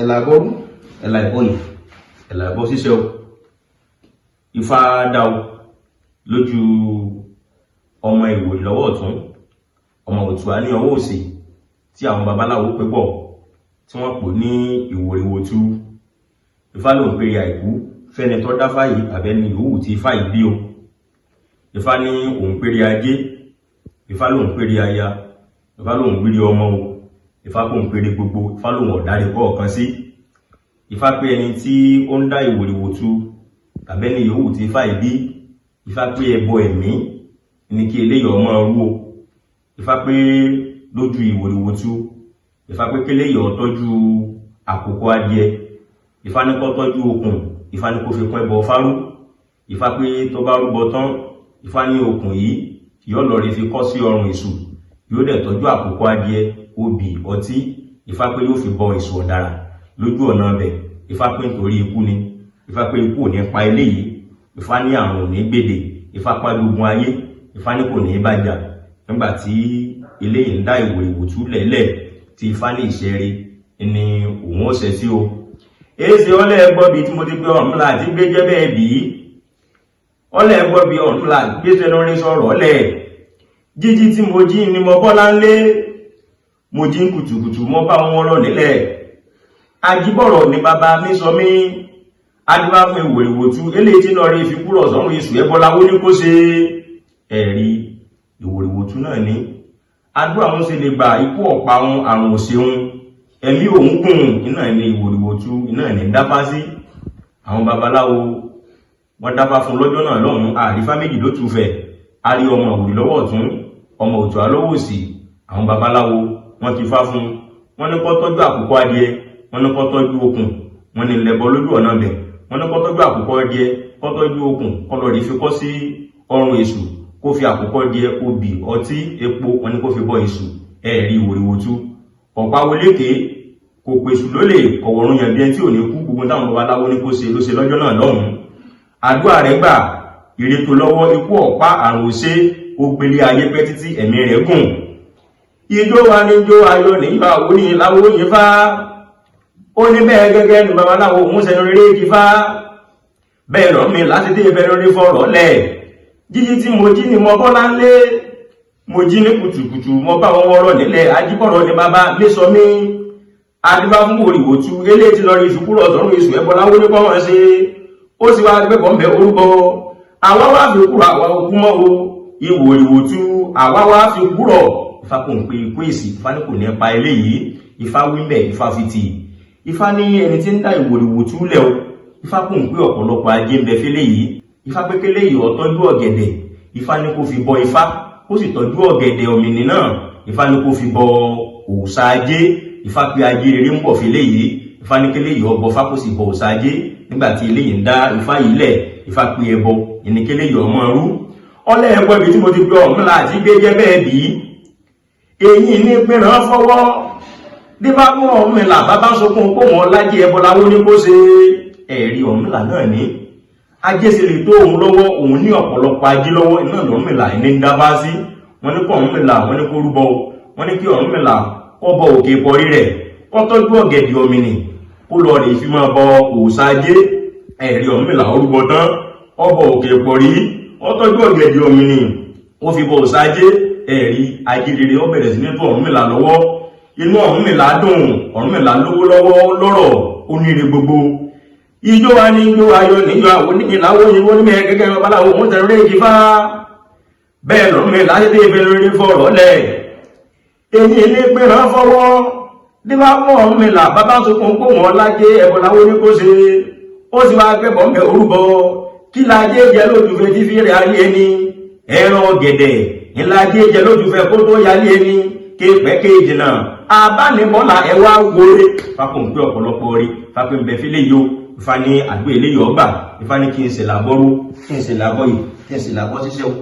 Ẹ̀là ìbọrú, Ẹ̀là ìbọyè, ẹ̀là ìbọ ṣíṣẹ́ o. Ifá dá o lójú ọmọ Ìwòrì lọ́wọ́ ọ̀tún, ọmọ Òtùá ní ọwọ́ òsì, tí àwọn babaláwo pé pọ̀ tí wọ́n pò ní Ìwòrìwòtú. Ifá ló ń pèrè àìkú fẹ́ni tó dáfá yìí àbẹ́ni yòówù tí ifá yìí bí o. Ifá ní òun pèrè ajé, Ifá ló ń pèrè aya, Ifá ló ń wírí ọmọ o. Ifá kò ń pèrè gbogbo, Ifá lòun ọ̀dárí kọ̀ọ̀kan sí. Ifá pé ẹni tí ó ń dá Ìwòrìwòtú tàbẹ́ni yòówù tí ifá yìí bí, Ifá pé ẹbọ ẹ̀mí ní kí eléyìí ọmọ rú o. Ifá pé lójú Ìwòrìwòtú, Ifá pé kéléyìí ó tọ́jú àkókò adìẹ, Ifá ní kó tọ́jú okùn, Ifá ní kó fi kún ẹbọ fárú. Ifá pé tó bá rúbọ tán, Ifá ní okùn yìí yóò lọ rí fi kọ́ sí ọrùn èṣù, yóò dẹ̀ tọ́jú àkókò adìẹ, obì, ọtí. Ifá pé yóò fi bọ èṣù ọ̀dàrà lójú ọ̀nà ọbẹ̀. Ifá pé nítorí ikú ni. Ifá pé ikú ò ní pa eléyìí. Ifá ní àrùn ò ní gbèdè. Ifá pa gbogbo ayé, Ifá ní kò ní bàjá. Nígbà tí eléyìí ń dá Ìwòrìwòtú lẹ́lẹ̀ tí Ifá ní ìṣẹ́rí ni òun ó ṣe sí o. Èsì ọlẹ́ gbọ́ bí tí mo ti pé Ọ̀rúnmìlà àti gbé jẹ́ bẹ́ẹ̀ bí ọlẹ́ gbọ́ bí Ọ̀rúnmìlà gbé sẹ́nu rí sọ̀rọ̀ ọlẹ́. Jíjí tí mo jí ni mo bọ́lá ń lé, mo jí ń kùtùkùtù, mo bá wọn rọ̀ nílẹ̀. Ajíbọ̀rọ̀ ni bàbá mi sọ mí adúbá fún Ìwòrìwòtú eléyìí tí náà rí fi kúrọ̀ sọ́run èṣù ẹbọláwó ní kó ṣe. Ẹ̀rí Ìwòrìwòtú náà ní àdúrà wọn ṣe lè gbà, ikú ọ̀pá wọn, àrùn òṣèun, ẹ̀mí òun gùn, iná ní Ìwòrìwòtú, iná ní dáfá sí. Àwọn babaláwo wọ́n dáfá fún lọ́jọ́ náà lọ́hùn. Àrífá méjì ló tù fẹ̀, a rí ọmọ Ìwòrì lọ́wọ́ ọ̀tún, ọmọ Òtùá lọ́wọ́ òsì. Àwọn babaláwo wọ́n ti fá fún wọ́n ní kó tọ́jú àkùkọ adìẹ, wọ́n ní kó tọ́jú okùn, wọ́n ní lẹ́bọ lójú ọ̀nà bẹ̀. Wọ́n ní kó tọ́jú àkùkọ adìẹ, kó tọ́jú okùn, kó lọ rí fi kọ́ sí ọrùn èṣù, kó fi àkùkọ adìẹ, obì, ọtí, epo, wọ́n ní kó fi bọ èṣù. Ẹ̀rí Ìwòrìwòtú ọ̀pá wọlékè kò pèsù lólè kọ̀wọ̀rún yàn bí ẹni tí ò ní kú. Gbogbo táwọn babaláwo ní kó ṣe ló ṣe lọ́jọ́ náà lọ́hùn. Àdúrà rẹ̀ gbà, ìrètò lọ́wọ́, ikú ọ̀pá, àrùn òṣè, ó gbélé ayé pẹ́ títí, ẹ̀mí rẹ̀ gùn. Ijó wa ní jó ayọ̀ nígbà òní láwó yìí fá. Ó ní bẹ́ẹ̀ gẹ́gẹ́ ní babaláwo òun sẹnu rere kí fá bẹ́ẹ̀ lọ́ mi láti dé ibẹ̀ lórí fọ̀rọ̀ lẹ̀. Jíjí tí mo jí ni mo bọ́lá ń lé, mo jí ní kùtùkùtù, mo bá wọn wọ́rọ̀ nílẹ̀. Ajíbọ̀rọ̀ ni bàbá mi sọ mí adúbá fún Ìwòrìwòtú eléyìí tí lọ rí ìṣùkúrọ̀ ọ̀tọ̀run èṣù ẹbọláwó ní kọ́mọ̀ ṣe. Ó sì wá gbẹ́bọ̀ ń bẹ orúbọ, àwa wá fi kúrò, àwa òkú mọ́ o. Ìwòrìwòtú àwa wá fi kúrọ̀. Ifá kò ń pe ikú èsì, Ifá ní kò ní pa eléyìí. Ifá wíńbẹ̀, Ifá fi tì. Ifá ní ẹni tí ń dá Ìwòrìwòtú lẹ̀ o. Ifá kò ń pé ọ̀pọ̀lọpọ̀ ajé ń bẹ fẹ́lẹ́ yìí. Ifá pé kélé yìí ó tọ́jú ọ̀gẹ̀dẹ̀, Ifá ní kó fi bọ Ifá, kó sì tọ́jú ọ̀gẹ̀dẹ̀ òmìnir náà, Ifá ní kó fi bọ òòṣà ajé. Ifá pé ajé rere ń bọ̀ fẹ́lẹ́ yìí. Ifá ní kélé yìí ó bọ Ifá, kó sì bọ òòṣà ajé. Nígbà tí eléyìí ń dá Ifá yìí lẹ̀, Ifá pé ẹbọ ìníkélé yìí ọmọ rú. Ọlẹ́ ẹ̀kọ́ ibi tí mo ti gbé Ọ̀rúnmìlà àti gbé jẹ́ bẹ́ẹ̀ bí èyí ní pínrán fọwọ́ díbá fún Ọ̀rúnmìlà. Bàbá ń sọkún kó wọn lájẹ ẹbọ láwó ní kó ṣe. Ẹ̀rí Ọ̀rúnmìlà náà ní ajé sì lè tó òun lọ́wọ́, òun ní ọ̀pọ̀lọpọ̀ ajé lọ́wọ́, iná l'Ọ̀rúnmìlà ní ń dábá sí. Wọ́n ní kó Ọ̀rúnmìlà, wọ́n ní kó rúbọ, wọ́n ní kí Ọ̀rúnmìlà kó bọ òkè pọrí rẹ̀, kó tọ́jú ọ̀gẹ̀dẹ̀ òmìnì, kó lọ rè fi máa bọ òòṣà ajé. Ẹ̀rí Ọ̀rúnmìlà ó rúbọ tán, ó bọ òkè pọrí, ó tọ́jú ọ̀gẹ̀dẹ̀ òmìnì, ó fi bọ òòṣà ajé. Ẹ̀rí ajé rere ó bẹ̀rẹ̀ sí ní tó Ọ̀rúnmìlà lọ́wọ́. Inú Ọ̀rúnmìlà dùn, Ọ̀rúnmìlà lówó lọ́wọ́, lọ́rọ̀, ó níre gbogbo. Ijó wa ní ijó ayọ̀ níjọ àwọn oníyìnláwó yìí, wọ́n ní mẹ́ẹ̀ gẹ́gẹ́ babaláwo òun tẹ̀lé rí ifá bẹ́ẹ̀ l'Ọ̀rúnmìlà ṣe dé ibẹ̀ lórí fọ̀rọ̀ lẹ̀. Èyí ní pínrán fọwọ́ díbá fún Ọ̀rúnmìlà. Bàbá sunkún kó wọn lájẹ ẹbọláwó ní kó ṣe. Ó sì wá gbẹ́bọ̀ ń bẹ orúbọ. Kí lajé jẹ lójúfẹ́ tí fi rẹ̀ ayé ẹni? Ẹran ọ̀gẹ̀dẹ̀ ńlájé jẹ lójúfẹ́ kó tó yálé ẹni kéèpẹ́ kéèjìnà abánibọ́là ẹwà wọlé. Fákò ń pé ọ̀pọ̀lọpọ̀ rí fápé ń bẹ fílẹ̀ yìí o. Ifá ní àdúgbò eléyìí ọgbà. Ifá ní kí n ṣe làbọ́rú, kí n ṣe làbọ́ yìí, kí n ṣe làbọ́ ṣiṣẹ́ o.